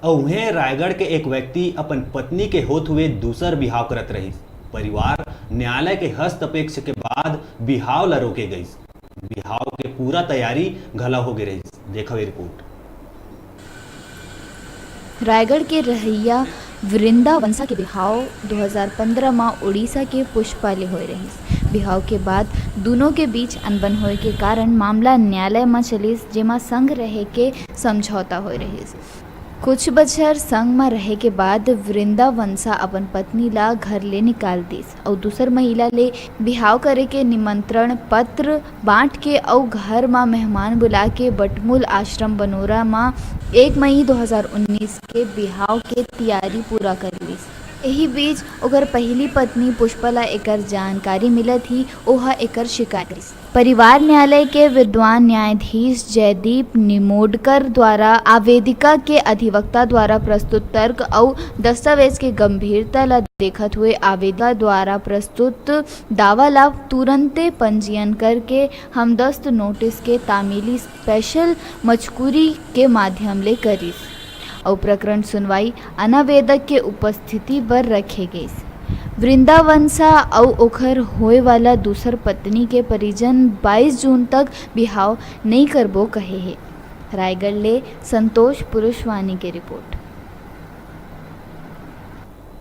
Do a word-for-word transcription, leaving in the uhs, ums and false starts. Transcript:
अउ उहें रायगढ़ के एक व्यक्ति अपन पत्नी के होत हुए दूसर बिहाव करत रहिस। परिवार न्यायालय के हस्तक्षेप के बाद बिहाव ला रोके गइस। बिहाव के पूरा तैयारी घला हो गे रहिस। देखव ये रिपोर्ट। रायगढ़ के रहइया वृंदा वंसा के बिहाव दो हज़ार पंद्रह म उड़ीसा के पुष्पा ले होए रहिस। बिहाव के बाद दूनों के बीच अनबन होए के कारण मामला न्यायालय म चलिस, जेमा संग रहे के समझौता होए रहिस। कुछ बछर संग म रहे के बाद वृंदा वंसा अपन पत्नी ला घर ले निकाल दिस अउ दूसर महिला ले बिहाव करे के निमंत्रण पत्र बांट के अउ घर म मेहमान बुला के बटमूल आश्रम बनोरा म एक मई दो हज़ार उन्नीस के बिहाव के तियारी पूरा कर लिस। एही बीच ओकर पहिली पत्नी पुष्पा ला एकर जानकारी मिलत ही ओह एकर शिकायत करिस। परिवार न्यायालय के विद्वान न्यायाधीश जयदीप निमोडकर द्वारा आवेदिका के अधिवक्ता द्वारा प्रस्तुत तर्क अउ दस्तावेज के गंभीरता ला देखत हुए आवेदिका द्वारा प्रस्तुत दावा ला तुरंते पंजीयन करके हमदस्त नोटिस के तामीली स्पेशल मचकुरी के माध्यम ले करिस अउ प्रकरण सुनवाई अनावेदक के उपस्थिति बर रखे गइस। वृंदा वंसा अउ ओखर होए वाला दूसर पत्नी के परिजन बाईस जून तक बिहाव नइ करबो कहे हे। रायगढ़ ले संतोष पुरुषवानी के रिपोर्ट।